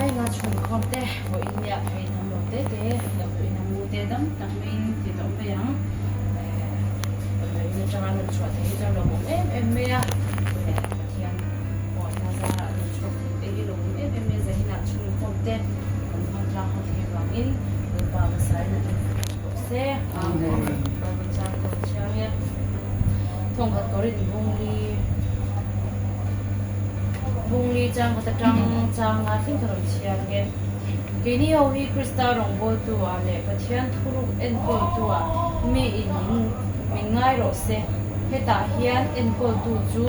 mai nga chhungkhawm te vawiin nia phei tham lo te te damdawiin a mu te dam tak maiin ti tawh mai ang. Damdawiin atanga rawn chhuah theih hi chuan lawmawm em em mai a, Pathian pawhna zarah rawn chhuak thei te hi lawmawm em em mai a, zahinah chhungkhawm te kan hmang tlang ho thei avangin Lalpa hmasain a tum rawh se. Amen. Bible chang ka rawn chhiar nge. Thawngkhat Korin bungli bungli chang khat atang changa thleng ka rawn chhiar nge. Keini ho hi Krista rawngbawltu ah leh Pathian thuruk enkawltu ah mi in min min ngai rawh se. Hetah hian enkawltu chu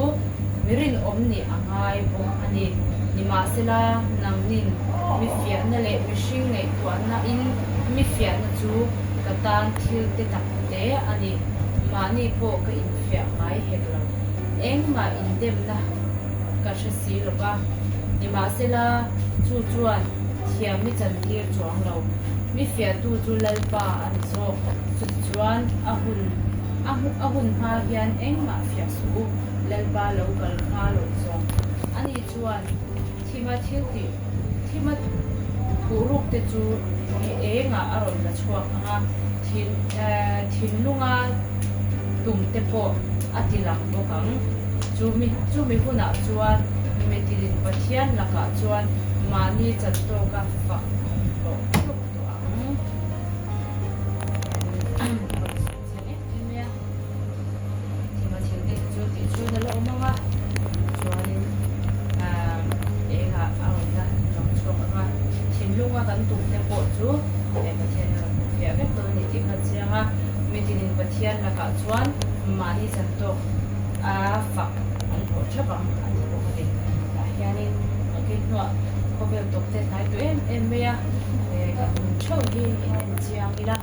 mi rinawm nih a ngai bawk a ni. Nimahsela nangnin mi fiahna leh mihring ngaihtuahna in mi fiahna chu ka tan thil te tak te a ni. Mahni pawh ka infiah ngai hek lo. Engmah indemna ka hre si lo va. Nimahsela, chu chuan thiam mi chantir chuang lo. Mi fiahtu chu Lalpa a ni zawk. Chutichuan, a hun a hun hma hian engmah fiah suh u, Lalpa lo kal hma loh zawng. Ani chuan thima thil tih thima thuhruk te chu mi engah a rawn la chhuak ang a, thin thinlunga tum te pawh a ti lang bawk ang. Chu mi chu mi hunah chuan mitilin Pathian lakah chuan mahni chan tawka fak an hlawh theuh tawh ang. Thima thil te chu tih chu na la awm ang a, chuanin engah a rawn la lang chhuak ang a, thinlunga kan tum te pawh chu Pathian a rawn hmu fiah vek dawn a ni tih kha a chiang a, mitinin Pathian lakah chuan mahni chan tawk a fak an hlawh thap ang a ti bawk a ni. Tah hianin kan hnuah khawvel tawp te hnai tawh em em mai a, kan nun theuh hi in en chiang ila.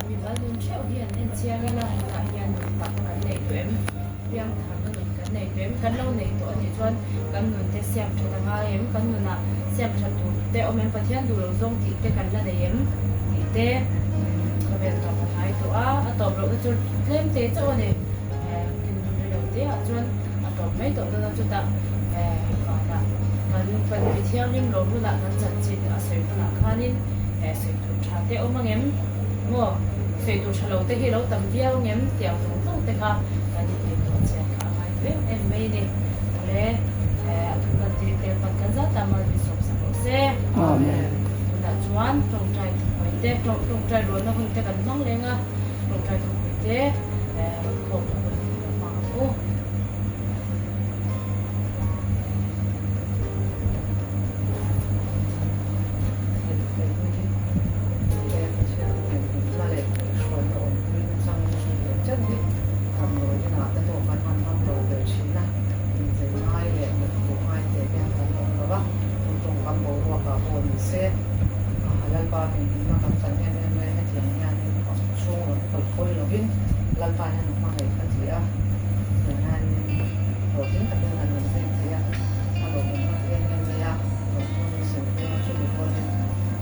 Mi mal nun theuh hi an en chiang ila, hetah hian nun tak kan nei tawh em? Piang tharna nun kan nei tawh em? Kan lo nei tawh a nih chuan kan nun te siam that a ngai em? Kan nunah siam that tur te awm em? Pathian duh lo zawng tih te kan la nei em? Tih te khawvel tawp a hnai tawh a, a tawp lohna chu tlem te chauh a ni. Kin hun rei lo te ah chuan a tawp mai tawh dawn a, chutah vanah kan kan mi thianghlim lawm hunah kan chanchin a sawi hunah khanin sawi tur tha te awm angem maw sawi tur tha lo te hi lo tam viau angem tih ang zawng zawng te kha kan inngaihtawh chian kha a ngai em em mai a ni. Awle a thu kan tir tel pan kan zat a mal min sawm sak rawh se. Amen. Tunah chuan tawngtai thupui te tawngtai rualna hun te kan hmang leng a tawngtai thupui te rawn khawmna hun kan lo hmang ang u.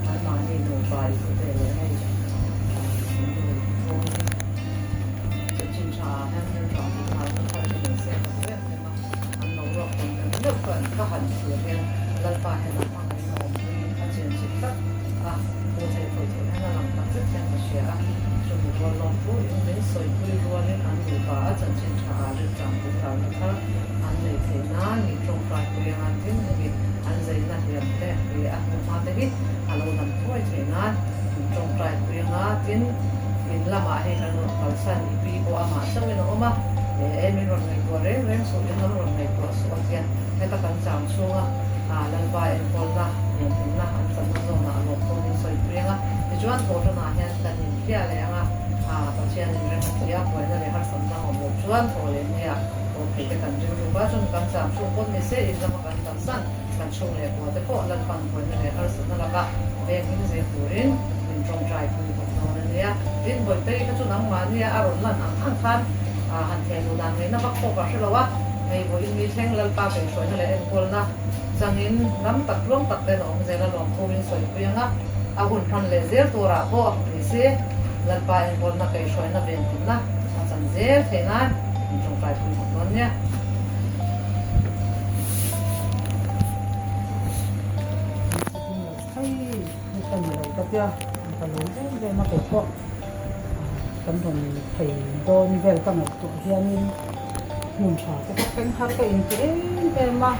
Anmahni nupa i pute leh hei an nu chhung hi chanchin tha ah hian thil tha tih nghal chu thar te nei se ka duh em em a, an lo ruak tawn em deuh chuan ka han thlir hian Lalpa hian a hmangaihna awmpui a chenchilh tlat a, hmuh theih khawih theih hian a lang tak zet hian ka hria a, chumi rual lawm thu in min sawipui rualin an nupa a chanchin tha ah rilṭam tihkalna thar an nei thei nan min tawngtai pui anga tin hemi an zeina hliam te leh a hnuhma te hi a lo dam thuai thei nan min tawngtai pui anga tin in lamah hei kan rawn kalsan i pi pawh amah chauhin a awm a e min rawn ngaihtuah reng reng suh in lam rawn ngaihtuah suh a tia heta kan cham chhunga a Lalpa enkawlna engtinna an channa zawnah a lawm tawmin sawi pui anga tichuan thawhṭanah hian kan inhliah leh anga a Pathian in rem a ti a buaina leh harsatna awm loh chuan thaw leh nia Aw phei te kan rilru a, chung kan cham chhung pawn ni se in lama kan kalsan kan chhung leh kua te pawh Lalpan buaina leh harsatna laka veng him zel turin min tawngtai pui bawk dawn a nia. Tin, Bawihte kha chu nangmahnia a rawn lan ang ang khan han theh duh dan ngaihna vak pawh ka hre lo a, hei vawiin mi thleng Lalpa kaihhruaina leh enkawlna changin ram tak tluang tak ten a awm zel a lawmthumin sawipui ang a, a hun hman leh zel turah pawh ni se Lalpa enkawlna kaihhruaina ventinna a chan zel theih nan. Min tawngtai pui bawk dawn nia. tia ka lawm em em a kei pawh kan rawn phei dawn vel ka ngaihtuah hianin hmun tha te kha thleng har ka inti em em a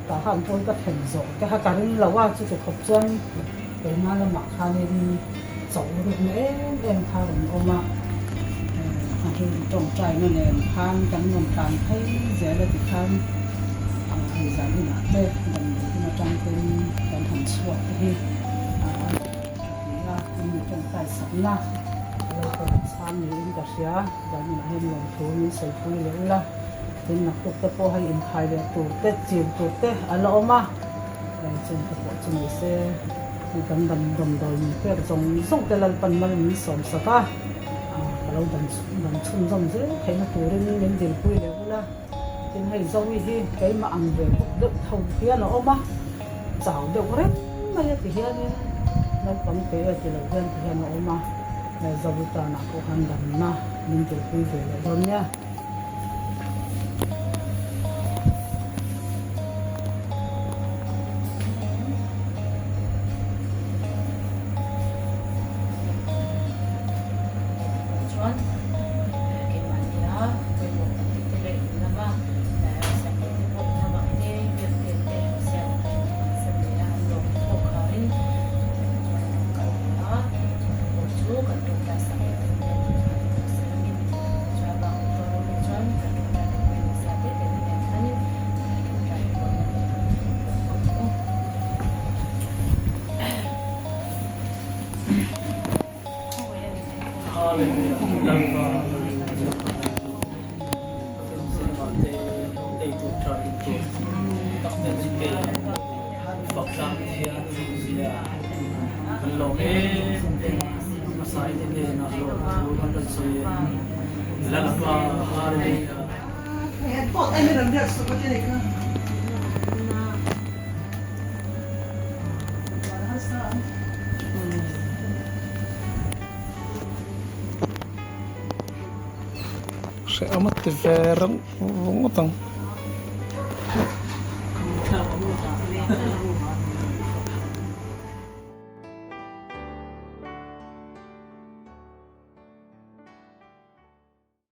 tah khan pawn ka thlen zawh te kha ka ring lo a chuti khawp chuan keimah lamah khanin chauh rukna em em kha a rawn awm a a hi tawngtaina nen khan kan rawn tlan phei zel a tikhan hei zan inah te damdawi in atang ten kan han chhuak te hi a ti a min tawngtai sakna a lo kal chhang niin ka hria zan inah hian lawmthu min sawipui leh ula tin naktuk te pawh hei inkhai leh tur te chil tur te a la awm a chung te pawh chu ni se. Hei kan dam damdawi min pek zawng zawng te Lalpan mal min sawm sak a, ka lo dam dam chhunzawm zel theihna turin min dilpui leh ula, tin hei Zoe hi keimah ang ve bawk deuh tho hian a awm a, chau deuh reng mai a ti hianin naupang te e ti lo hian ti hian a awm a, Zoe tanah pawh khan damna min dilpui ve leh dawn nia. Chuan keimahnia pawimawh kan tih te leh in lama siamte te pawh in lamah te biak te te siam san leh a an lawm pawh kharin chuan an rawn kal ve a chumi pawh chu kan tawngtai sak leh thei nia tih kha an rawn sawi angin Hrehawm a ti ve reng ngawt ang.